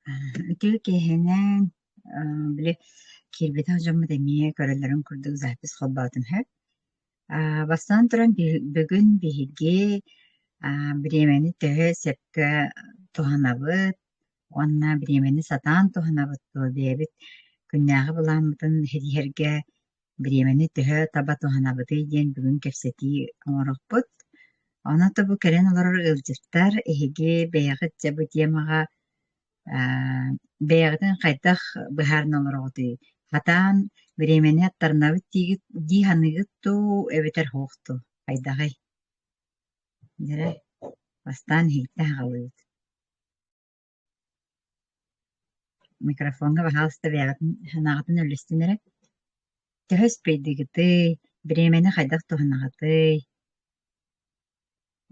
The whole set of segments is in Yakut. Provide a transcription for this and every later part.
Үтүө киэһэнэн, били киирбэтэх дьоммут эмиэ көрөллөрүн курдук запись холбоотум сөп. Бастаан туран бүгүн биһиги бириэмэни төһө сөпкө туһанабыт уонна бириэмэни сатаан туһанабыт дуо бэйэбит күннээҕи былааммытын ситиһэргэ бириэмэни төһө таба туһанабытый диэн бүгүн кэпсэтии оҥоруохпут. Онон бу кэлэн олорор ыалдьыттар эһиги бэйэҕит дьэ бу темаҕа бэйэҕитин хайдах быһаарына олороҕутуй? Хатаан бириэмэни аттарынабыт диигит дии саныыгыт дуу эбэтэр суох дуу? Хайдаҕый? Дьэ, бастаан иһиттэн аҕалыыбыт. Микрофоҥҥа баһаалыста бэйэҕитин санааҕытын үллэстин эрэ. Төһө успейдыгытый, бириэмэни хайдах туһанаҕытый?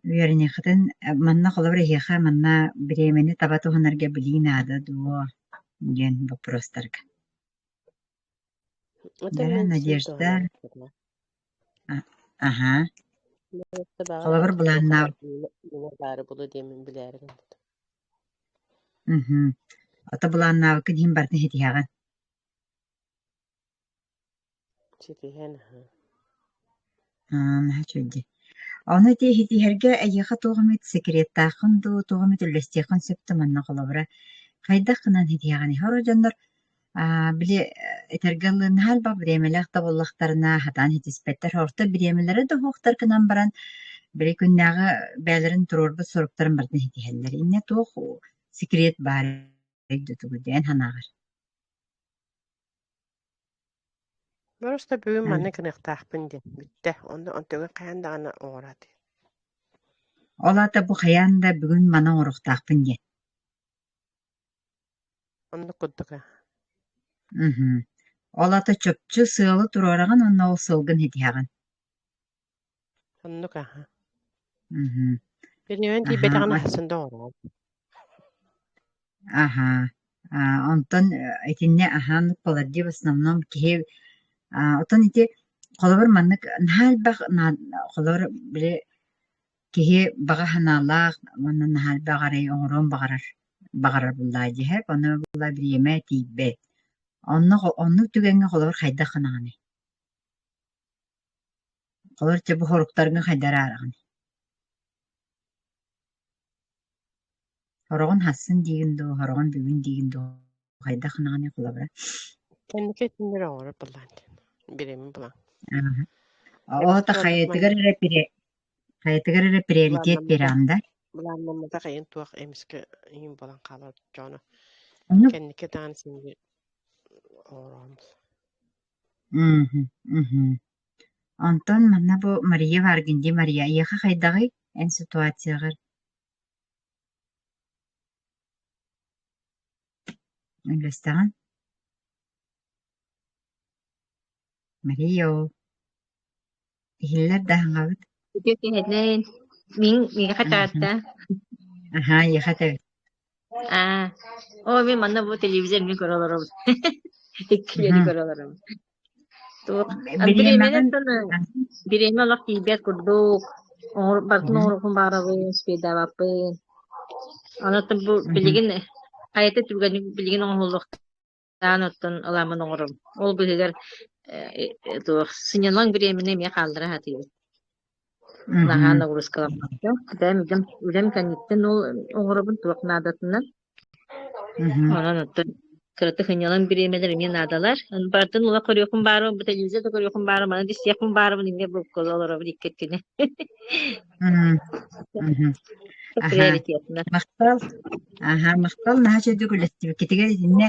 Үөрэниэххитин манна холобур эһиэхэ манна бириэмэни таба туһанарга билии наада дуо диэн боппуруостарга. Это Да, мен син Надежда, туһанар аһа, холобур былааннаах баары булу диэмин билээри гыммыт. Мгм. Ото былааннаабыккын иһин барытын ситиһэҕин. Ситиһэн аһа. Аа, наһаа үчүгэй дии. Ону ити ситиһэргэ эйиэхэ туох эмит секреттааххын дуу, туох эмит үллэстиэххин сөп дуу манна холобура хайдах гынан ситиһэҕиний? Сорох дьоннор били этэргэ дылы наһаа элбэх бириэмэлээх да буоллахтарына сатаан ситиспэттэр. Орто бириэмэлэрэ да суохтар гынан баран били күннээҕи бэйэлэрин туруорбут соруктарын барытын ситиһэллэр. Инньэ туох секрет баар өйдөтүгүй эн санааҕар? Просто бүгүн манна гыныахтаахпын диэн бүттэ. Онно онтугун хайаан даҕаны оҥороот. Ол аата бу хайаан да бүгүн маны оҥоруохтаахпын диэн. Оннук курдук аа. Мгм. Ол аата чопчу сыалы туруораҕын уонна ол сыалгын ситиһэҕин. Оннук аха. Мгм. Бириэмэн Аһа, тиийбэтэҕинэ хассын да оҥороҕун. Аһа. Онтон итиннэ аһаан буолар дии в основном киһи оттон ити холобур маннык наһаа элбэх холобур били киһи баҕа санаалаах уонна наһаа элбэх арай оҥоруон баҕарар баҕарар буоллаҕа дии һэп ону буолла бириэмэ тиийбэт. Онно оннук түгэҥҥэ холобур хайдах гынаҕыный? Холобур чэ бу соруктаргын хайдах араараҕыный? Сороҕун хассын диигин дуу, сороҕун бүгүн диигин дуу, хайдах гынаҕыный холобура? Кэнники итиннэр оҥорор былаан диэн. Бириэмэ булан. Ааһа. Ол Эмискэ ата ордук хайатыгар маннык эрэ хайатыгар эрэ приоритет былааннамматах биэрэҕин да? былааннамматах эйин туох эмискэ иһин буолан хаалар дьоно. Оннук Кэнники даҕаны син биир оҥороҕун. Мгм, мгм. Онтон манна бу Мария Варгин дии Мария, эйиэхэ хайдаҕый эн ситуацияҕар? Үллэстэҕин? Мария оо, иһиллэр да аһаҥабыт? Үтүө киһинэн мин миэхэ Мгм. таатта. Аһаа, эйиэхэ этэбит. Аа, оо мин манна бу телевизор мин көрө олоробун. Иккилиэри Мгм. көрө олоробун. Туох Бириэмэҕин бириэмэнэн бириэмэ олох тиийбэт курдук. Оҥор барытын Мгм. оҥоруохпун баҕарабын, успейдаабаппын. Онон бу Мгм. билигин хайата түргэнник билигин оҥоһуллуохтаах оттон ыламмын оҥоробун. Ол быыһыгар э, туох сынньалаҥ бириэмэни эмиэ хааллара сатыыбын. Наһаа Мгм. нагрузкаламмакка. Бэйэм үлэм, үлэм кэнниттэн ол оҥоробун туох наадатынан. Мгм. Онон оттон кыратык сынньалаҥ бириэмэлэр эмиэ наадалар. Барытын ыла көрүөхпүн баарым, бу телевизор да көрүөхпүн баарым, маны да истиэхпин баарым, инньэ булкула олоробун икки өттүнэн. Мгм. Мгм. Аһаа, Приоритетно. махтал. Аһаа, махтал наһаа үчүгүйдүк үлэстибиккитигэр итиннэ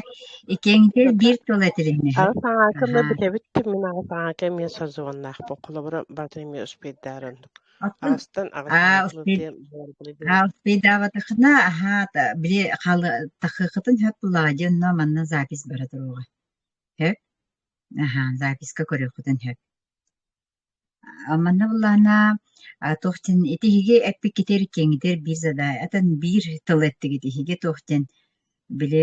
иккиэҥҥитигэр биир тыл этилиннэ. Аҕыс аҥаакы Аһаа. бүтэбит мин аҕыс аҥаакы эмиэ созвоннаахпын. Холобура, барытын эмиэ успейдаары оннук. Оттон Аҕыстан аҕыс аа аҥаакылар успей диэн буолар диэн. аа успейдаабатаххына аһаа били халы тахыаххытын сөп буллаҕа дии онно манна запись бара туруоҕа. Сөп? Аһаа, записка көрүөххүтүн сөп. Манна былаана туох диэн ити иһиги эппиккитигэр иккиэҥҥитигэр биир задаа атын биир тыл эттигит иһиги туох диэн били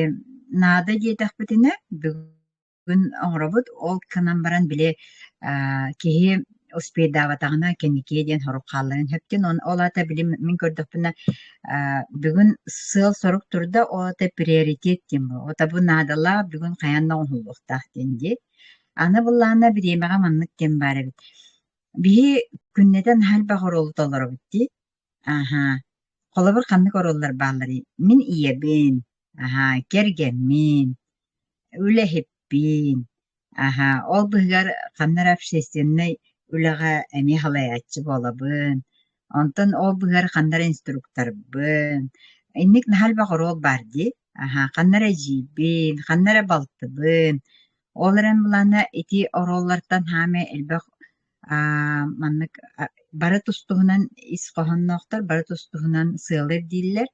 наада диэтэхпитинэ бүгүн оҥоробут ол гынан баран били киһи успейдаабатаҕына кэнникиэ диэн сорук хаалларан сөптүн. Ол аата били мин көрдөхпүнэ бүгүн сыал-сорук турда, ол аата приоритет диэн буолар. Ота бу наадалаах бүгүн хайаан да оҥоһуллуохтаах диэн дии. Аны былаана бириэмэҕэ маннык диэн баар эбит. Биһи күннэтэ наһаа элбэх оруолу толоробут дии. Аһаа. Холобур, ханнык оруоллар баалларый? Мин ийэбин, аһаа, кэргэммин, үлэһиппин, аһаа, ол быыһыгар ханна эрэ общественнай үлэҕэ эмиэ салайааччы буолабын, онтон ол быыһыгар ханна эрэ инструкторбын. Инник наһаа элбэх оруол баар дии. Аһаа, ханна эрэ эдьиийбин, ханна эрэ балтыбын. Ол эрэн былаана ити оруоллартан саамай элбэх маннык бары тус-туһунан ис хоһоонноохтор, бары тус-туһунан сыалы ирдииллэр.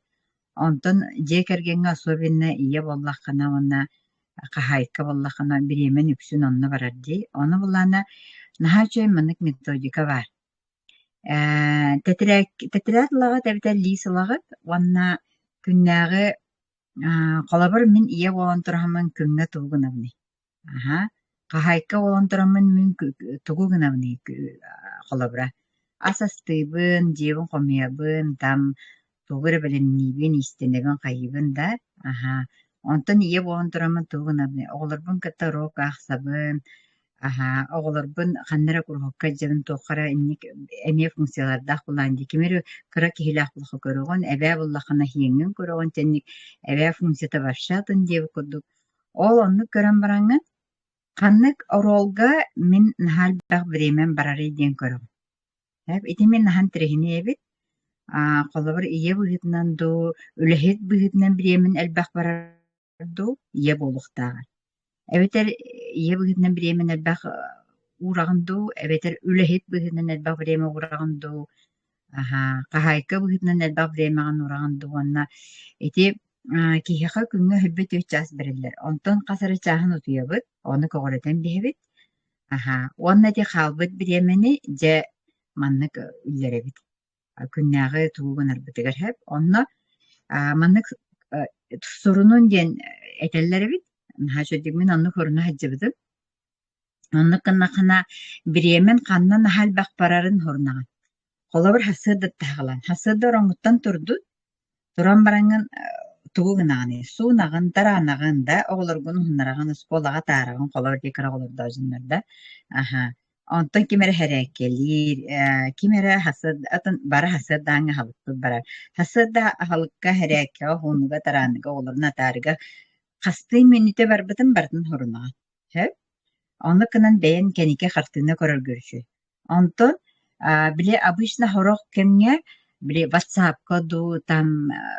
Онтон дьиэ кэргэҥҥэ особенно ийэ буоллаххына уонна хаһаайка буоллаххына бириэмэн үксүн онно барар дии. Ону былаана наһаа үчүгэй маннык методика баар. Тэтэрээк тэтэрээт ылаҕыт эбэтэр лиис ылаҕыт уонна күннээҕи холобур мин ийэ буолан тураһыммын күҥҥэ тугу гынабыный? Аһаа, хаһаайка буолан тураммын мин тугу гынабыный холобура, ас астыыбын, дьиэбин хомуйабын, там тугу эрэ бэлэмниибин, иистэнэбин, хайыыбын да, аһаа. Онтон ийэ буолан тураммын тугу гынабыный, оҕолорбун кытта уруок аахсабын, аһаа, оҕолорбун ханна эрэ куруһуокка илдьэбин, туохха эрэ инник эмиэ функциялардаах буолаан дии, кими эрэ кыра киһилээх буоллахха көрөҕүн, эбээ буоллаххына иһиэҥҥин көрөҕүн, итинник эбээ функцията вообще атын диэбит курдук. Ол оннук көрөн бараҥҥын, ханнык оруолга мин наһаа элбэх бириэмэм барарый диэн көрөҕүн. Ити мин наһаа интэриэһинэй эбит. Холобур, ийэ быһыытынан дуу, үлэһит быһыытынан бириэмэм элбэх барар дуу, ийэ буолуохтааҕар. Эбэтэр ийэ быһыытынан бириэмэн элбэх уураҕын дуу, эбэтэр үлэһит быһыытынан элбэх бириэмэ уураҕын дуу, аһаа, хаһаайка быһыытынан элбэх бириэмэҕин уураҕын дуу уонна ити киһиэхэ күҥҥэ өһүрбэт үс чаас бэриллэр. Онтон хас эрэ чааһын утуйабыт, ону көҕүрэтэн биһэбит. Аһаа, уонна ити хаалбыт бириэмэни дьэ маннык үллэрэбит. Күннээҕи тугу гынарбытыгар сөп. Онно маннык сурунун диэн этэллэр эбит. Наһаа үчүгэй мин оннук суруна сылдьыбытым. Оннук гыннаххына бириэмэҥ ханна наһаа элбэх барарын сурунаҕын. Холобур, сарсыарда таһаҕалаан. Сарсыарда ороҥҥуттан турдун, туран бараҥҥын тугу гынаҕыный? Суунаҕын, тараанаҕын да, оҕолоргун уһуннараҕын, оскуолаҕа атаараҕын, холобур, дии кыра оҕолордоох дьоннор да. Аһаа. Онтон ким эрэ сэрээккэлиир, ким эрэ сарсыарда атын бары сарсыардааҥҥы аһылыкпыт барар. Сарсыарда аһылыкка, сэрээккэҕэ, уһуннуга, тарааныга, оҕолорун атаарыга хастыы мүнүүтэ барбытын барытын сурунаҕын. Сөп? Оннук гынан бэйэҥ кэнники хартыына көрөргөр үчүгэй. Онтон били обычно сорох кэмҥэ били ватсапка дуу, там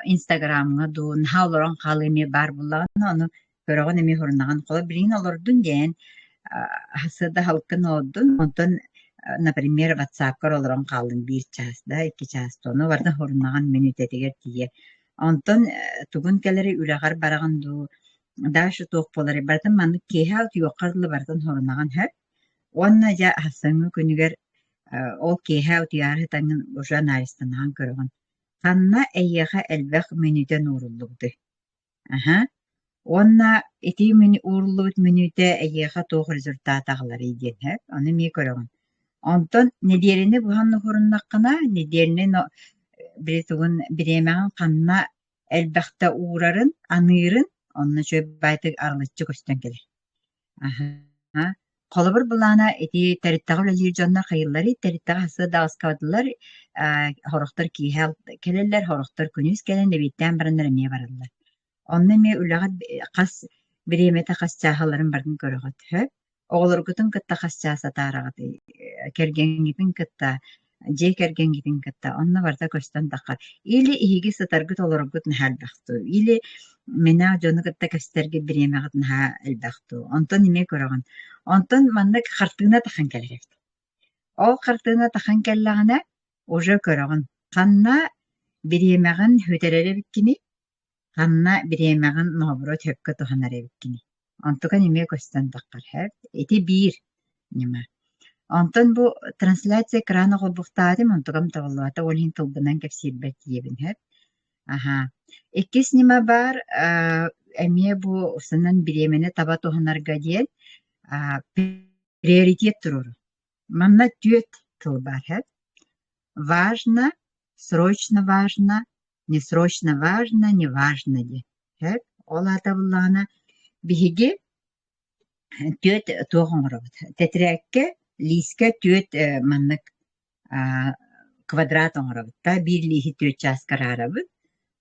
инстаграмҥа дуу наһаа олорон хаалыы эмиэ баар буоллаҕына, ону көрөҕүн эмиэ сурунаҕын. Холобур, билигин олордун диэн сарсыарда аһылыккын олордун, онтон например, ватсапкар олорон хааллыҥ биир чаас да, икки чаас да, ону барытын сурунаҕын мүнүүтэтигэр тиийэ. Онтон тугун кэлэрий үлэҕэр бараҕын дуу, Даша туох буоларый барытын маннык киэһэ утуйуохха дылы барытын сурунаҕын сөп. Уонна дьэ сарсыҥҥы күнүгэр ол киэһэ утуйаары сытаҥҥын уже анализтанаҕын көрөҕүн. Ханна эйиэхэ элбэх мүнүүтэ ууруллубутуй? Аһа. Уонна ити ууруллубут мүнүүтэ эйиэхэ туох результат аҕаларый диэн сөп. Ону эмиэ көрөҕүн. Онтон нэдиэлэни быһан уһуруннаххына, нэдиэлэни били тугун бириэмэҕин ханна элбэхтэ уурарын, аныырын, онно үчүгэй баайдык арылыччы көстөн кэлэр. Аһа. Холобур былаана ити тэрилтэҕэ үлэлиир дьоннор хайыылларый? Тэрилтэҕэ сарсыарда аҕыска сорохтор киэһэ кэлэллэр, сорохтор күнүс кэлэн эбиэттээн бараннар эмиэ бараллар. Онно эмиэ үлэҕит хас бириэмэтэ хас чааһаларын барытын көрөҕүт, сөп? Оҕолоргутун кытта хас чаас атаараҕытый, кэргэҥҥитин кытта, дьиэ кэргэҥҥитин кытта онно барыта көстөн таххар. Или эһиги сытаргыт олороргут наһаа элбэх дуу, или мэнээх дьону кытта кэпсэтэргит бириэмэҕит наһаа элбэх дуу. Онтон эмиэ көрөҕүн. Онтон маннык хартыына тахан кэлэр эбит. Ол хартыына тахан кэллэҕинэ уже көрөҕүн. Ханна бириэмэҕин сүтэрэр эбиккиний, Ханна бириэмэҕин наоборот сөпкө туһанар эбиккиний? Онтукан эмиэ көстөн таххар сөп. Ити биир ньыма. Онтон бу трансляция экрана холбуохтаатым, онтукам табыллыбата, ол иһин тылбынан кэпсиирбэр тиийэбин сөп. Аһаа. Иккис ньыма баар, эмиэ бу устунан бириэмэни таба туһанарга диэн приоритет туруору. Манна түөрт тыл баар һэ. Важно, срочно важно, не срочно важно, не важно диэн. Сөп? Ол аата буоллаҕына биһиги түөрт туох оҥоробут? Тэтэрээккэ, лиискэ түөрт маннык квадрат оҥоробут да биир лииһи түөрт чааска араарабыт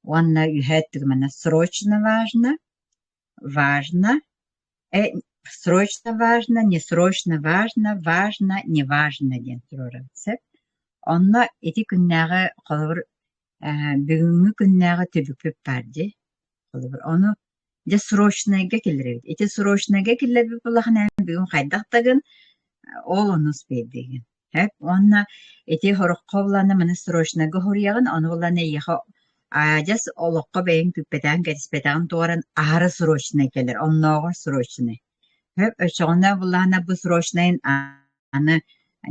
уонна үөһээ өттүгэр манна срочно важно, важно, срочно важно, не срочно важно, важно, не важно диэн туруорабыт сөп. Онно ити күннээҕи холобур бүгүҥҥү күннээҕи түбүкпүт баар дии. Холобур, ону дьэ срочнайга киллэрэбит. Ити срочнайга киллэрбит буоллаххына эн бүгүн хайдах да гын ол ону успейдыыгын. Сөп. Уонна ити сороххо булана маны срочнайга хоруйаҕын, ону булана эйиэхэ адьас олоххо бэйэҥ күүппэтэҕин, кэтэспэтэҕин туоран аһара срочнай кэлэр, оннооҕор срочнай. Сөп. Оччоҕуна булаана бу срочнайын аны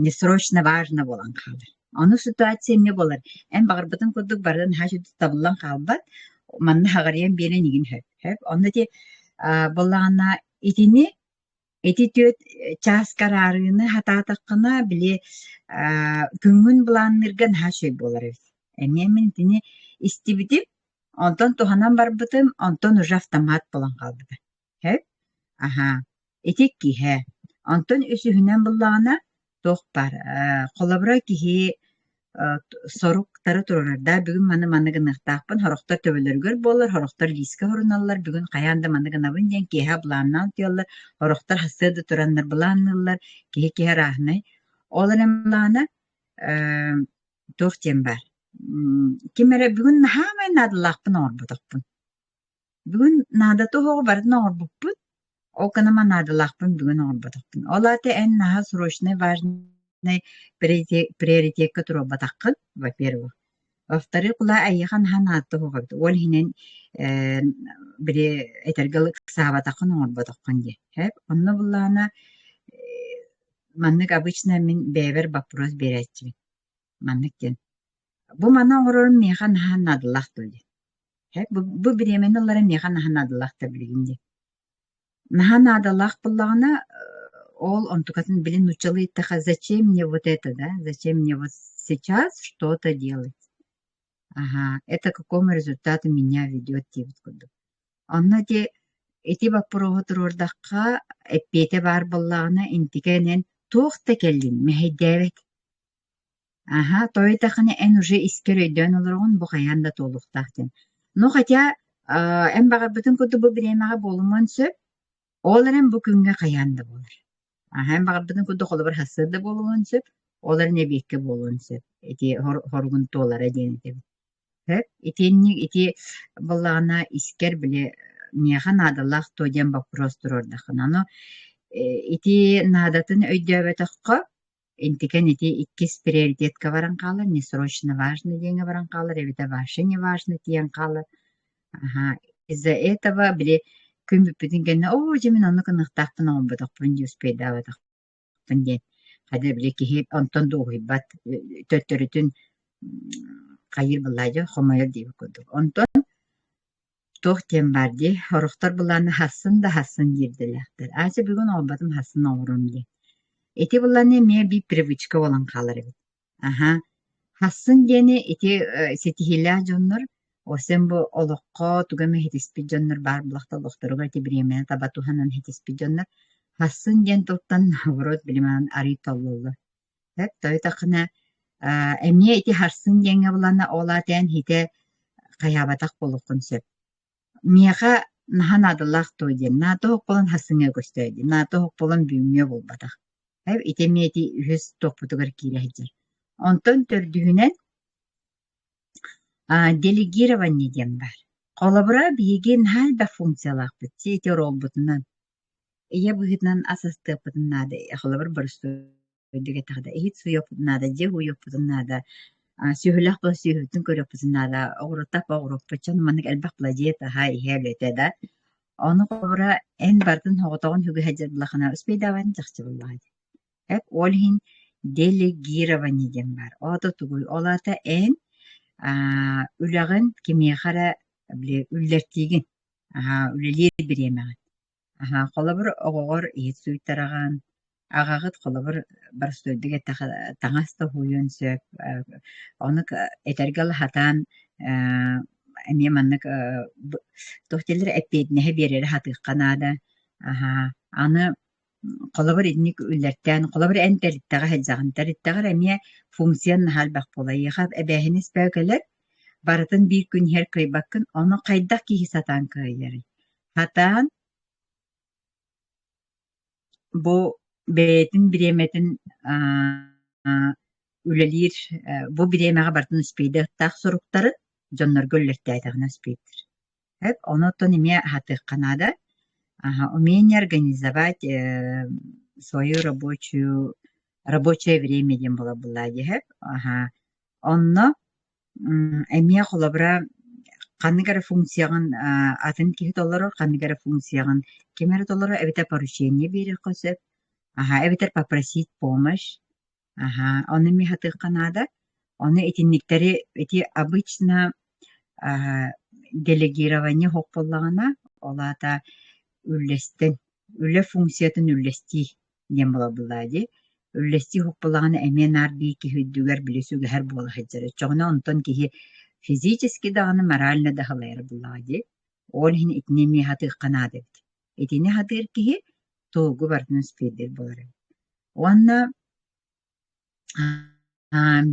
несрочно важно буолан хаалар. Ону ситуация эмиэ буолар. Эн баҕарбытыҥ курдук барытын наһаа үчүгэй табыллан хаалбат, манна хаҕарыйан биэрэн игин сөп. Сөп. Онно ити буоллаҕына итини ити түөрт чааска араарыыны хатаатаххына, били күҥҥүн былаанныырга наһаа үчүгэй буолар эбит. Эмиэ мин итини истибитим, онтон туһанан барбытым, онтон уже автомат буолан хаалбыта. Сөп? Аһаа, ити иккиһэ. Онтон үсүһүнэн буллаҕына туох баар, холобура киһи соруктары туруорар да бүгүн маны маны гыныахтаахпын, сорохтор төбөлөрүгэр буолар, сорохтор лиискэ суруналлар, бүгүн хайаан да маны гынабын диэн киэһэ былааннаан утуйаллар, сорохтор сарсыарда тураннар былаанныыллар, киһи-киһи арааһынай. Ол эрэн былаана туох диэн баар, ким эрэ бүгүн наһаамай наадалаахпын оҥорботохпун. Бүгүн наадата суоҕу барытын оҥорбуппут, ол гынан наадалаахпын бүгүн оҥорботохпун. Ол аата эн наһаа срочнай важнай приоритекка туруорбатаххын, во-первых. Во-вторых, улаа эйиэхэ наһаа наадата суох эбит. Ол иһинэн били этэргэ ыксаабатаххын оҥорботоххун диэн. Сөп? Онно буллаҕына маннык обычно мин бэйэбэр боппуруос биэрээччибин. Маннык диэн. Бу маны оҥорорум миэхэ наһаа наадалаах дуо диэн. Бу бириэмэни ылара миэхэ наһаа наадалаах да билигин диэн. Наһаа наадалаах буоллаҕына, ол онтукатын билин нууччалыы эттэххэ зачем мне вот это, да, зачем мне вот сейчас что-то делать? Ага, это к какому результату меня ведет диэбит курдук. Онно ити ити боппуруоһу туруордахха, эппиэтэ баар буоллаҕына, интикэнэн туох да кэллин мэһэйдээбэт. Аһа, тоойдоххуна эн уже искэр өйдөөн олороҕун, бу хайаан да туолуохтаах диэн. Ну хотя эн баҕарбытыҥ курдук бу бириэмэҕэ буолумуон сөп, ол эрэн бу күҥҥэ хайаан да буолар. Аһа, эн баҕарбытыҥ курдук холобур сарсыарда буолуон сөп, ол эрэн эбиэккэ буолуон сөп. Ити хоругун туолара диэн этэбин. Сөп. Итинник ити буоллаҕына искэр били миэхэ наадалаах дуо диэн боппуруос туруордаххына, ону ити наадатын өйдөөбөтөххө Интикэн ити иккис приоритетка баран хаалар, не срочно важно диэҥҥэ баран хаалар эбэтэр вообще не важно тиийэн хаалар. Аһаа, из-за этого били күн бүппүтүн кэннэ оо дьэ мин оннук ыныахтаахпын оҥорботохпун дии успейдаабатахпын диэн хата били киһи онтон дуоһуйбат төттөрүтүн хайыыр буоллаа дьэ хомойор диэбит курдук. Онтон туох диэн баар дии, сорохтор былааны хассын да хассын диирдэлээхтэр. Аача бүгүн оҥорботум хассын оҥоруом диэн. Ити былааны эмиэ биир привычка буолан хаалар эбит. Аһа. Хассын диэни ити ситиһиилээх дьоннор, осен бу олоххо тугу эмэ ситиспит дьоннор баар буолахта олохторугар ити бириэмэни таба туһанан ситиспит дьоннор хассын диэн тылтан наоборот билиманан арый толлоллор. Сөп, тойтоххуна эмиэ ити харсын диэҥҥэ булана ол аата эн хитэ хайаабатах буолуоххун сөп. Миэхэ наһаа наадалаах дуо диэн, наада оһох буолан хасыҥҥа көстөө диэн, наада оһох буолан бүгүҥҥэ буолбатах. Ити эмиэ ити үһүс туохпутугар киирэ сылдьар. Онтон төрдүһүнэн делегирование диэн баар. Холобура, биһиги наһаа элбэх функциялаахпыт ити оруолбутунан. Ийэ быһыытынан ас астыахпытын наада, холобур, боростуойдук эттэххэ иһит сууйуохпутун наада, дьиэ уһуйуохпутун наада, сүөһүлээх буола сүөһүбүтүн көрүөхпүтүн наада, оҕуруоттаах буола оҕуруоппут дьон маннык элбэх буола дьиэ таһа, иһэ, үлэтэ да. Ону холобура эн барытын соҕотоҕун үгүһэ сылдьар буоллаххына успейдаабатын чахчы буоллаҕа дии. Эп ол иһин делегирование диэн баар. Ол аата тугуй? Ол аата эн үлэҕин кимиэхэ эрэ били үллэртиигин. Аһаа, үлэлиир бириэмэҕин. Аһаа, холобур, оҕоҕор иһит сууйтараҕын, Аҕаҕыт холобур боростуойдук эттэххэ таҥас да уһуйуон сөп, ону этэргэ дылы сатаан эмиэ маннык туох дииллэр эппиэтинэһи биэрэри сатыахха наада. Аһаа аны холобур итинник үллэртээн, холобур эн тэрилтэҕэ сылдьаҕын, тэрилтэҕэр эмиэ функциян наһаа элбэх буолар. Эйиэхэ эбээһинэс бөҕө кэлэр, барытын биир күн иһэр кыайбаккын, ону хайдах киһи сатаан кыайарый? Сатаан бу бэйэтин бириэмэтин үлэлиир бу бириэмэҕэ барытын успейдыахтаах соруктары дьоннорго үллэртээтэҕинэ успейдыыр. Онон эмиэ аһатыахха наада. Умение организовать свою рабочую рабочее время диэн буолар буоллаҕа дии Онно эмиэ холобура ханнык эрэ функцияҕын атын киһи толорор, ханнык эрэ функцияҕын ким эрэ толорор эбэтэр поручение биэриэххэ сөп, эбэтэр попросить помощь. Аһаа, ону эмиэ сатыахха наада. Ону итинниктэри ити обычно делегирование суох буоллаҕына, ол аата үллэстэн, үлэ функциятын үллэстии диэн буолаллар дии. Үллэстии суох буоллаҕына эмиэ наар биир киһи үрдүгэр били сүгэһэр буола сылдьар. Оччоҕуна онтон киһи физически даҕаны, морально да халайар буоллаҕа дии. Ол иһин итини эмиэ сатыахха наада эбит. Итини сатыыр киһи тугу барытын успейдыыр буолар эбит. Уонна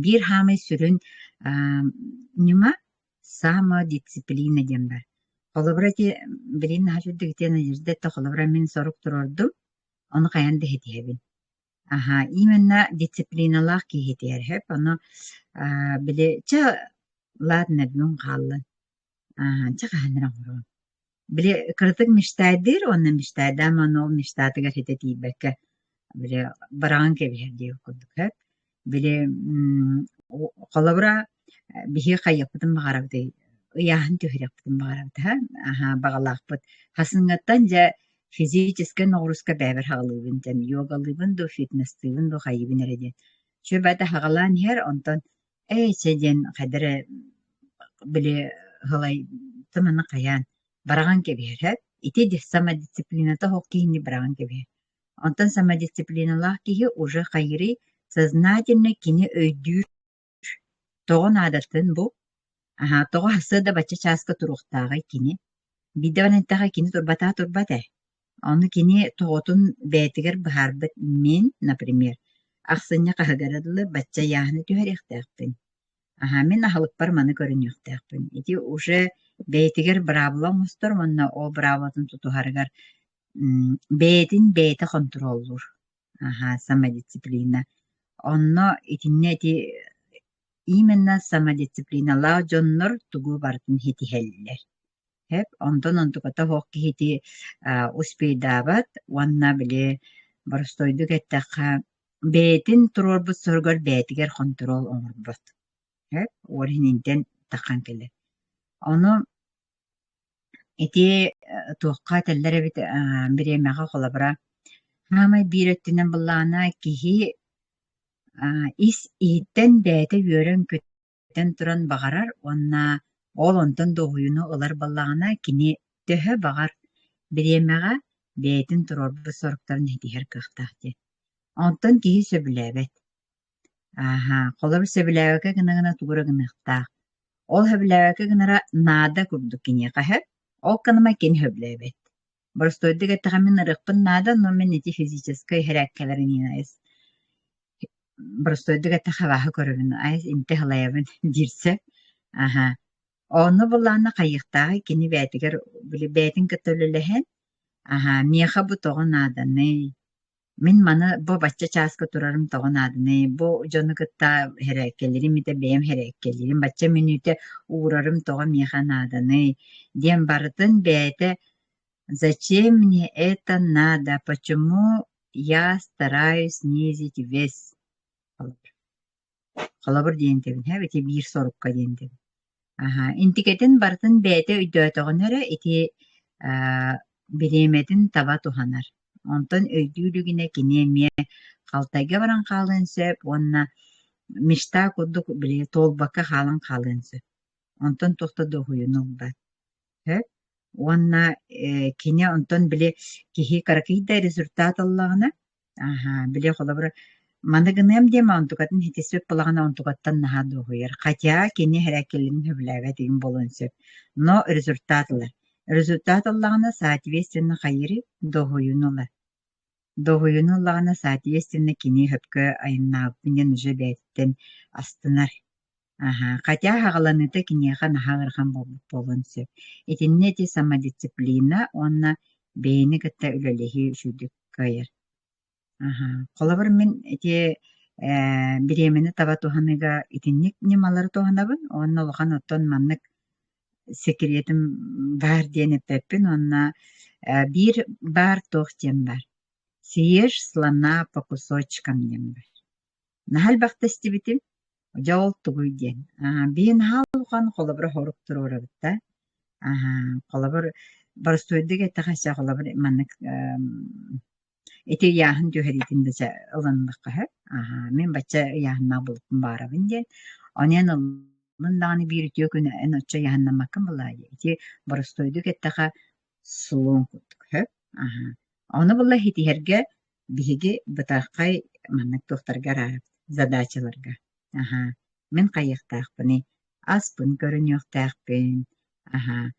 биир саамай сүрүн ньыма самодисциплина диэн баар. Холобура ити билигин наһаа үчүгэй ити Надежда эттэ холобура мин сорук туруордум, ону хайаан да ситиһэбин. Аһаа именно дисциплиналаах киһи итиһэр сөп, ону били чэ ладно бүгүн хааллын, чэ хаһан эрэ оҥоруом. Били кыратык мечтайдыыр уонна мечтайдаан уонна ол мечтатыгар ситэ тиийбэккэ били быраҕан кэбиһэр диэх курдук сөп. Били холобура биһиги хайыахпытын баҕарабытый ыйааһын түһэриэхпитин баҕарабыт аһа аһаа баҕалаахпыт. Хасыҥҥаттан дьэ физическэй ноҕурууска бэйэбэр хаҕылыыбын диэн йогалыыбын дуу, фитнестыыбын дуу, хайыыбын эрэ диэн. Үчүгэй баҕайытык хаҕылаан иһэр, онтон ээ чэ диэн хайда эрэ били һылай тыманы хайаан быраҕан кэбиһэр ити самодисциплината суох киһини быраҕан кэбиһэр. Онтон самодисциплиналаах киһи уже хайыырый сознательно кини өйдүүр тоҕо наадатын бу аһаа тоҕо сарсыарда бачча чааска туруохтааҕый кини биирдэ баран эттэххэ кини турбатаа турбат ээ ону кини тоҕотун бэйэтигэр быһаарбыт мин например ахсынньы хаһыгар дылы бачча ыйааһыны түһэриэхтээхпин аһаа мин аһылыкпар маны көрүнүөхтээхпин ити уже бэйэтигэр быраабыла оҥостор уонна ол быраабылатын тутуһарыгар бэйэтин бэйэтэ хонтуруоллуур аһаа самодисциплина онно итиннэ ити именно самодисциплиналаах дьоннор тугу барытын ситиһэллэр Сөп, онтон онтуката суох киһити успейдаабат уонна били боростуойдук эттэххэ бэйэтин туруорбут соругар бэйэтигэр хонтуруол оҥорбот. Сөп, ол иһин таххан кэлэр. Ону ити туохха этэллэр эбит бириэмэҕэ холобура саамай биир өттүнэн былаана киһи ис иһиттэн бэйэтэ үөрэн-көтөн этэн туран баҕарар уонна ол онтон дуоһуйууну ылар буоллаҕына, кини төһө баҕар бириэмэҕэ бэйэтин туруорбут соруктарын ситиһэр кыахтаах диэн. Онтон киһи сөбүлээбэт. Ааһа, холобур сөбүлээбэккэ гына-гына тугу эрэ гыныахтаах. Ол сөбүлээбэккэ гынара наада курдук киниэхэ сөп, ол гыныма кини сөбүлээбэт. Боростуойдук эттэххэ мин ырыахпын наада, но мин ити физическэй иһэрээккэлэрин боростуойдук эттэххэ абааһы көрөбүн, айс интэ халайабын диир сөп. Аһа. Онно былаана хайыахтааҕый кини бэйэтигэр били бэйэтин кытта үлэлэһэн, аһа, миэхэ бу тоҕо нааданый, мин маны бу бачча чааска турарым тоҕо нааданый, бу дьону кытта һэрээккэлиирим этэ бэйэм һэрээккэлиирим, бачча мүнүүтэ уурарым тоҕо миэхэ нааданый диэн барытын бэйэтэ Зачем мне это надо, почему я стараюсь снизить вес холобур диэн этэбин һэ ити биир сорукка диэн этэбин Аһа интикэтин барытын бэйэтэ өйдөөтөҕүнэ эрэ ити бириэмэтин таба туһанар. Онтон өйдүү илигинэ кини эмиэ халтайга баран хаалыан сөп уонна мечта курдук били туолбакка хаалан хаалыан сөп. Онтон туох да дуоһуйууну ылбат. Сөп. Уонна кини онтон били киһи кыракый да результат ыллаҕына. Аһаа, били холобура маны гыныам диэн онтукатын ситиспит буоллаҕына онтукаттан наһаа дуоһуйар. Хотя кини эрэкэлин сөбүлээбэт игин буолуон сөп. Но результат ылар. Результат ыллаҕына соответственно хайыырый? Дуоһуйууну ылар. Дуоһуйууну ыллаҕына соответственно кини сөпкө айаннаабыппын диэн уже бэйэтиттэн астынар. Аһаа, хотя аҕаланыыта киниэхэ наһаа ыарахан буолбут буолуон сөп. Итиннэ ити самодисциплина уонна бэйэни кытта үлэлэһии үчүгүйдүк кыайар. Аһаа, холобур, мин ити бириэмэни таба туһаныыга итинник ньымалары туһанабын уонна улахан оттон маннык секретим баар диэн эппэппин уонна биир баар туох диэн баар: "Съешь слона по кусочкам" диэн баар. Наһаа элбэхтэ истибитим, дьэ ол тугуй диэн. Биир наһаа улахан холобура хорук туруорабыт да. Холобур, боростуойдук эттэххэ чэ холобур маннык ити ыйааһын түһэриитин да чэ ылыннахха сөп. Мин бачча ыйааһыннаах буолбуппун баарабын диэн. Онон ыллын даҕаны биир үтүө күн эн оччо ыйааһыннаммаккын былаа дии. Ити боростуойдук эттэххэ слон курдук сөп. Ону була ситиһэргэ биһиги бытархай маннык туохтарга араарабыт задачаларга. Аһаа, мин хайыахтаахпыный, аспын көрүнүөхтээхпин, аһаа,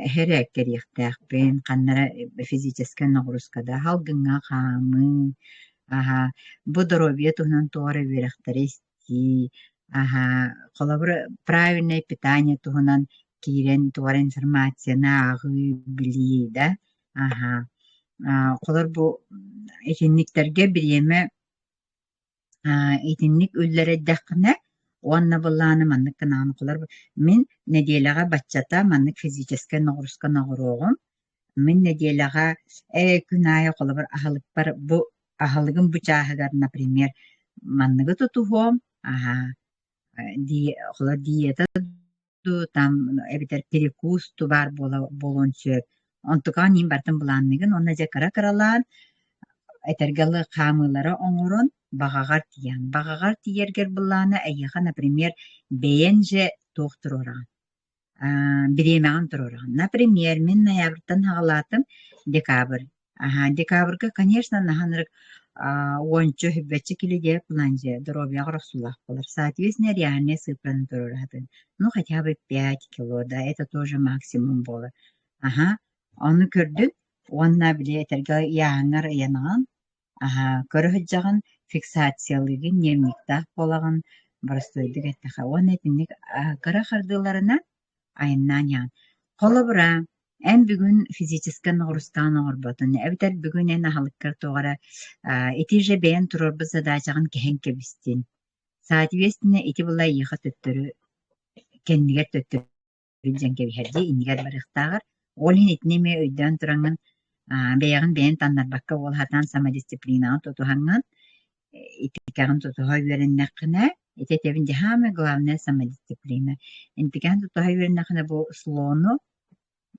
эһэрээккэриэхтээхпин, ханна эрэ физическэй ноҕуруускада салгыҥҥа хаамыы, аһаа, бу доруобуйа туһунан туох эрэ үөрэхтэри истии, аһаа, холобур, правильное питание туһунан киирэн туох эрэ информацияны ааҕыы, билии да, аһаа. Холор бу итинниктэргэ бириэмэ итинник үллэрдэххинэ уонна былааны маннык гынаҕын холор мин нэдиэлэҕэ баччата маннык физическэй ноҕуруска ноҕуруоҕум, мин нэдиэлэҕэ ээ күн аайы холобур аһылыкпар бу аһылыгым бу чааһыгар, например, манныгы тутуһуом, аһаа холобур диета дуу, там эбэтэр перекус дуу баар буолуон сөп. Онтукаҕын иин барытын былаанныгын уонна дьэ кыра-кыралаан этэргэ дылы хаамыылары оҥорон баҕаҕар тиийэн. Баҕаҕар тиийэргэр былаана эйиэхэ, например, бэйэҥ же туох туруораҕын бириэмэҕин туруораҕын. Например, мин ноябрьтан саҕалаатым, декабрь. Аһаа, декабрьга, конечно, наһаа ынырык уонча сүүрбэччэ кило планже доруобуйаҕар охсуулаах буолар. Соответственно, реальнай сыыппараны туруораһытын. Ну, хотя бы 5 кило, да, это тоже максимум буолар. Аһа, ону көрдүн уонна били этэргэ ыйааһыҥҥар ыйанаҕын, аһаа, көрө сылдьаҕын, фиксациялыыгын, дневниктаах буолаҕын, боростуойдук эттэххэ. Уонна итинник кыра хардыыларынан айаннаан иһэҕин. Холобура, эн бүгүн физическэй ноҕуруускаҕын оҥорботун, эбэтэр бүгүн эн аһылыккар туох эрэ ити же бэйэн туруорбут задачаҕын кэһэн кэбистин. Соответственно, ити була эйиэхэ төттөрү кэннигэр төттөрү дьэн кэбиһэр дии, иннигэр барыахтааҕар. Ол иһин итини эмиэ өйдөөн тураҥҥын бэйэҕин бэйэн таннарбакка уол сатаан самодисциплинаҕын тутуһаҥҥын итикэҕин тутуһа үөрэннэххинэ, ити этэбин дии самое главное самодисциплина. Интикэҕин тутуһа үөрэннэххинэ бу слону,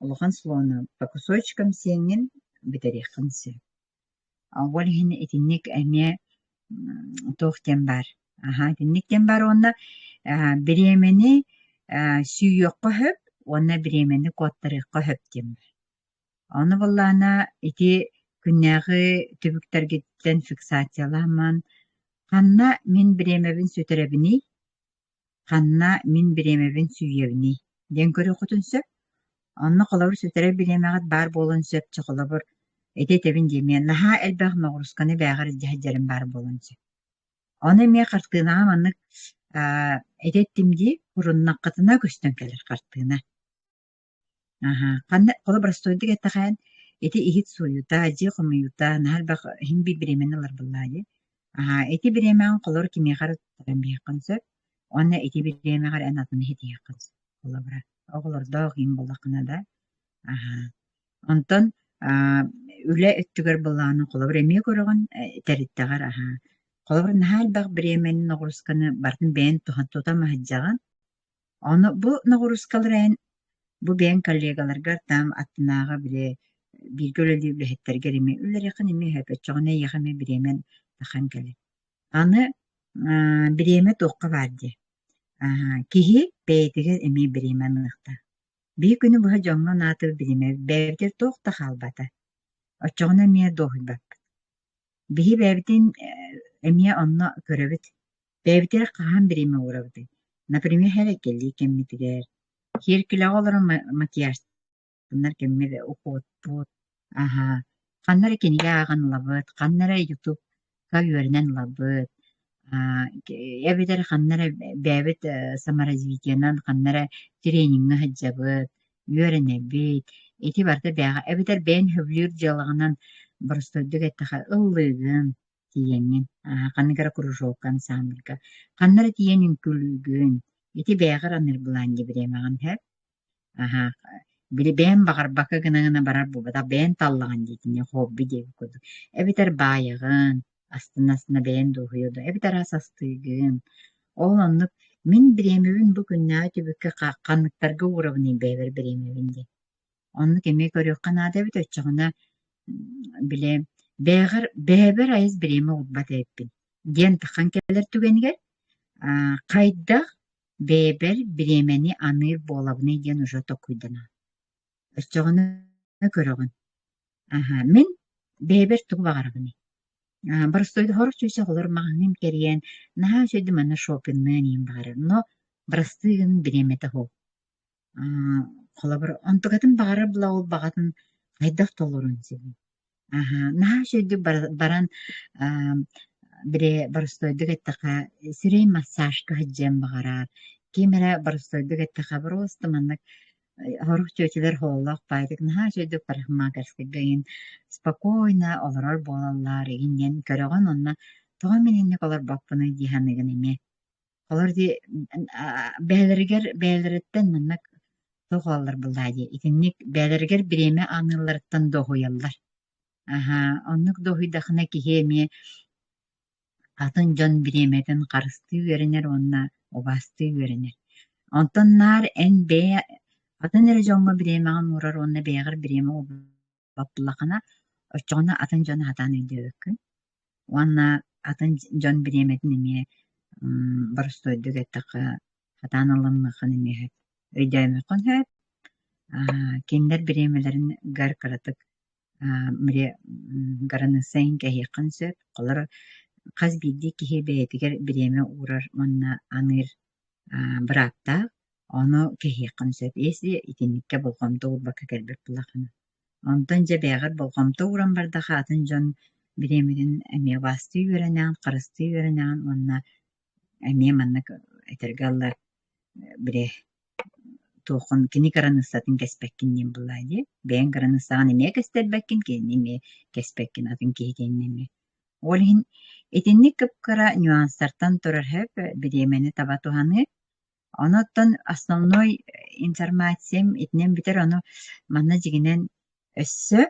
улахан слону по кусочкам сиэҥҥин бүтэриэххин сөп. Ол иһин итинник эмиэ туох диэн баар, аһаа итинник диэн баар уонна бириэмэни сүүйүөххэ сөп уонна бириэмэни куоттарыахха сөп диэн баар. Ону буоллаҕына ити күннээҕи түбүктэргиттэн фиксациялааммын, ханна мин бириэмэбин сүтэрэбиний, ханна мин бириэмэбин сүүйэбиний диэн көрүөххүтүн сөп. Онно холобур сүтэрэр бириэмэҕит баар буолуон сөп, чэ холобур ити этэбин диэмиэ, наһаа элбэх ноҕуруусканы бээҕэр илдьэ сылдьарым баар буолуон сөп. Ону эмиэ хартыынаҕа маннык ити эттим дии, куруннаххытына көстөн кэлэр хартыына. Аһаа, ханна холобур боростуойдук эттэххэ ити иһит сууйута, дьиэ хомуйуута наһаа элбэх иһин биир бириэмэни ылар буоллаҕа дии. Аһаа, ити бириэмэҕин холобур кимиэхэ эрэ туттаран биэриэххин сөп уонна ити бириэмэҕэр эн атын иһитиэххин сөп холобура. Оҕолордоох иһин буоллаххына да. Аһаа. Онтон үлэ өттүгэр былааны холобур эмиэ көрөҕүн тэрилтэҕэр аһаа. Холобур наһаа элбэх бириэмэни ноҕуруусканы барытын бэйэҥ тута сылдьаҕын. Ону бу ноҕуруускалары эн бу бэйэҥ коллегаларгар там аттынааҕы били бииргэ үлэлиир үлэһиттэргэр эмиэ үлэлиэххин эмиэ сөп, оччоҕуна эйиэхэ эмиэ бириэмэн тахан кэлэр. Аны бириэмэ туохха баар дии, киһи бэйэтигэр эмиэ бириэмэ аныахтаах. Биир күнү быһа дьоҥҥо анаатыбыт бириэмэ бэйэбитигэр туох да хаалбата. Оччоҕуна эмиэ дуоһуйбаппыт. Биһи бэйэбитин эмиэ онно көрөбүт. Бэйэбитигэр хаһан бириэмэ уурабытый? Например, эрэкэллии кэммитигэр, сиэркилэҕэ олорон макияжтанар кэммит уходпут, аһа, ханна эрэ кинигэ ааҕан ылабыт, ханна эрэ ютубка үөрэнэн ылабыт, эбэтэр ханна эрэ бэйэбит саморазвитиенан ханна эрэ трениҥҥэ сылдьабыт, үөрэнэбит. Ити барыта бэйэҕэ эбэтэр бэйэҥ сөбүлүүр дьыалаҕынан боростуойдук эттэххэ ыллыыгын, тиийэҥҥин, ханнык эрэ кружокка, ансамбльга, ханна эрэ тиийэн үҥкүүлүүгүн. Ити бэйэҕэр аныыр былаан дии бириэмэҕин сөп. Аһаа, били бэйэм баҕарбакка гына-гына барар буолбатах, бэйэҥ таллаҕын дии итини хобби диэбит курдук. Эбэтэр баайаҕын, астына-астына бэйэҥ дуоһуйа да, эбэтэр ас астыыгын. Ол оннук мин бириэмэбин бу күннээҕи түбүккэ ханныктарга уурабыный бэйэбэр бириэмэбин диэн. Оннук эмиэ көрүөххэ наада эбит, оччоҕуна били бэйэҕэр бэйэбэр айыс бириэмэ уурбат эбиппин диэн таххан кэлэр түгэнигэр хайдах бэйэбэр бириэмэни аныыр буолабыный диэн уже толкуйданаа. Оччоҕуна көрөҕүн. Аһа, мин бэйэбэр тугу баҕарабыный? Боростуой сорох чүөчэ оҕолор маҕаһыын кэрийэн наһаа үчүгэйдик манна шопингныан иһин баҕарар, но бырастыы гын бириэмэтэ суох. Холобур, онтукатын баҕарар була ол баҕатын хайдах толоруон сөбүй? Аһа, наһаа үчүгэйдик баран били боростуойдук эттэххэ, сирэй массажка сылдьыан баҕарар, ким эрэ боростуойдук эттэххэ, просто маннык сорох чүөчэлэр оһоллоох баайдык наһаа үчүгэйдик парикмахерскайга игин спокойно олорор буолаллар игин диэн көрөҕүн уонна тоҕо мин инник олорбоппунуй дии саныыгын эмиэ. Олор дии бэйэлэригэр бэйэлэриттэн маннык туох буолаллар буоллаа дии итинник бэйэлэригэр бириэмэ аныылларыттан дуоһуйаллар. Аһаа, оннук дуоһуйдахына киһи эмиэ атын дьон бириэмэтин харыстыы үөрэнэр уонна убаастыы үөрэнэр. Онтон наар эн бэйэ атын эрэ дьоҥҥо бириэмэҕин уурар уонна бэйэҕэр бириэмэ уурбаппылаххына, оччоҕуна атын дьону сатаан өйдөөбөккүн. Уонна атын дьон бириэмэтин эмиэ боростуойдук эттэххэ, сатаан ылыныаххын эмиэ сөп, өйдөөмүөххүн сөп. Кинилэр бириэмэлэрин гар кыратык кыраныыссайын кэһиэххин сөп. Холобур, хас биирдии киһи бэйэтигэр бириэмэ уурар уонна аныыр бырааптаах, ону кэһиэххин сөп. Если итинниккэ болҕомто уурбакка кэлбит буоллаххына. Онтон дьэ бэйэҕэр болҕомто ууран бардахха атын дьон бириэмэтин эмиэ убаастыы үөрэнэҕин, харыстыы үөрэнэҕин уонна эмиэ маннык этэргэ дылы били туоххун кини кыраныыссатын кэспэккин диэн буоллаҕа дии. Бэйэҥ кыраныыссаҕын эмиэ кэстэрбэккин, кинини эмиэ кэспэккин, атын киһи кинини эмиэ. Ол иһин итинник кып-кыра нюанстартан турар сөп бириэмэни таба туһаныы. Онон основной информациям итинэн бүтэр, ону манна дьиҥинэн өссө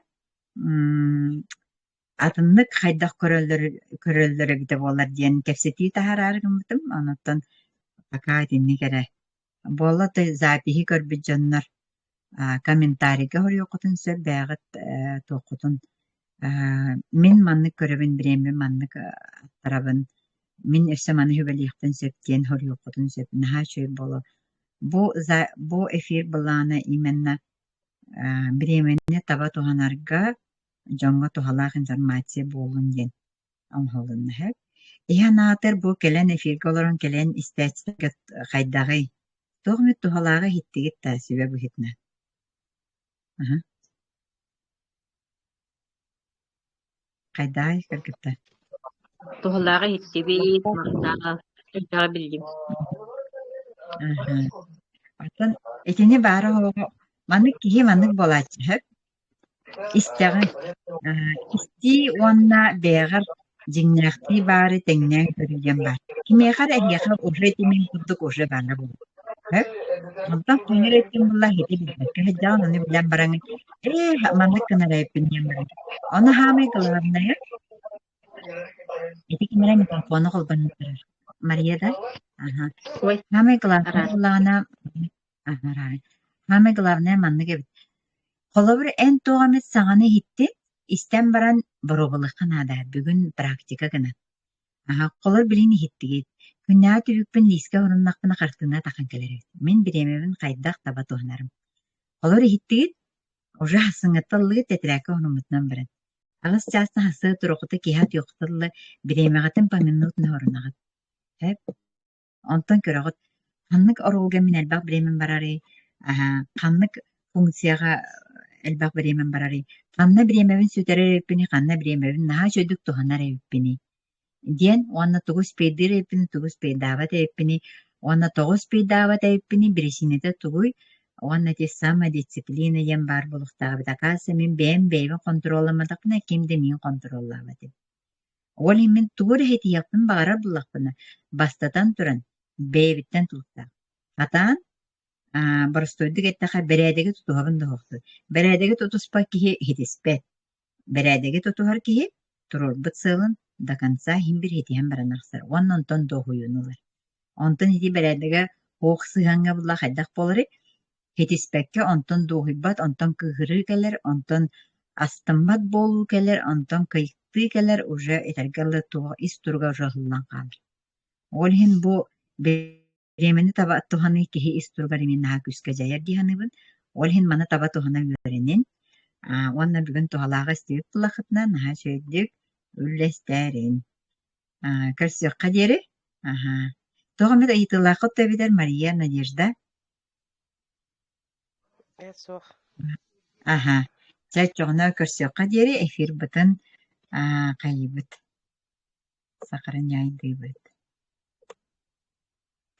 атыннык хайдах көрөллөр көрөллөр эбитэ буоллар диэн кэпсэтии таһаараары гыммытым. Онуттан пока итинник эрэ буолла то запиһи көрбүт дьоннор комментарийга хоруйуоххутун сөп бэйэҕит туоххутун мин маннык көрөбүн бириэмэ маннык аттарабын мин өссө маны сүбэлиэхпин сөп диэн хоруйуоххутун сөп наһаа үчүгэй буолуо бу бу эфир былаана именно бириэмэни таба туһанарга дьоҥҥо туһалаах информация буоллун диэн оҥоһулунна сөп. Иһэн аатыр бу кэлэн эфиргэ олорон кэлэн истээччилэргэ хайдаҕый? Туох эмит туһалааҕы иһиттигит да сүбэ быһыытынан? Аһа. Хайдаҕый кыргыттар? Туһалааҕы иһиттибит, махтаал, элбэҕи биллим. Аһа. Оттон итини баара оһоҕо маннык киһи маннык буолааччы сөп. Истэҕин, истии уонна бэйэҕэр дьиҥнээхтии баары тэҥнээн көрүү диэн баар. Кимиэхэ эрэ эһиэхэ уже ити мин курдук уже баара буолуо. Сөп? Онтон киҥир өттүн булла ити билбэккэ сылдьаҕын, ону билэн бараҥҥын ээ маннык гынар эбиппин диэн баран. Ону саамай главное ити ким эрэ микрофону холбонон турар. Мария да? Аха. Ой, Саамай главное араас. буоллаҕына Самое главное маннык эбит. Холобур, эн туох эмит саҥаны иһиттин, истэн баран боруобалыахха наада, бүгүн практика гынан. Аһа, холобур, билигин иһиттигит. Күннээҕи түбүкпүн лиискэ оруннахпына хартыына таххан кэлэр эбит. Мин бириэмэбин хайдах таба туһанарым. Холобур, иһиттигит, уже саҥаттан ыллыгыт тэтэрээккэ оруммутунан баран. Аҕыс чаастан сарсыарда туруоххута киэһэ утуйуоххута дылы бириэмэҕитин поминутно орунаҕыт. Сөп? Онтон көрөҕүт, ханнык оруолга мин элбэх бириэмэм барарый, ханнык функцияҕа элбэх бириэмэм барарый, ханна бириэмэбин сүтэрэр эбиппиний, ханна бириэмэбин наһаа үчүгэйдик туһанар эбиппиний диэн уонна тугу успейдыыр эбиппиний, тугу успейдаабат эбиппиний уонна тоҕо успейдаабат эбиппиний, биричиинэтэ тугуй уонна ити самодисциплина диэн баар буолуохтаах эбит. Оказывается, мин бэйэм бэйэбин хонтуруолламматахпына, ким да миигин хонтуруоллаабат эбит. Ол иһин мин тугу эрэ ситиһиэхпин баҕарар буоллахпына, бастатан туран, бэйэбиттэн тутулуктаах. Хатаан, боростуойдук эттэххэ, бэрээдэги тутуһабын да суохтуу. Бэрээдэги тутуспат киһи ситиспэт. Бэрээдэги тутуһар киһи туруорбут сыалын до конца иһин биир ситиһэн баран арахсар уонна онтон дуоһуйууну ылар. Онтон ити бэрээдэгэ суох сыһыаҥҥа буолла хайдах буоларый? Ситиспэккэ онтон дуоһуйбат, онтон кыыһырыы кэлэр, онтон астыммат буолуу кэлэр, онтон кыйыктыы кэлэр, уже этэргэ дылы туох ис туруга уже ыһыллан хаалар. Ол иһин бу бириэмэни таба туһаныы киһи ис туругар эмиэ наһаа күүскэ дьайар дии саныыбын. Ол иһин маны таба туһана үөрэнин уонна бүгүн туһалааҕы истибит буоллаххытына наһаа үчүгэйдик үллэстээрин. Көрсүөххэ диэри. Аһаа. Туох эмит ыйытыылааххыт да эбэтэр Мария, Надежда? Ээ, суох. Аһа, чэ оччоҕуна көрсүөххэ диэри эфирбытын хайыыбыт, сохраняйдыыбыт.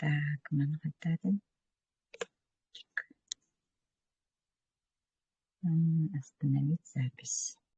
Так, маны хаттаатын. Остановить запись.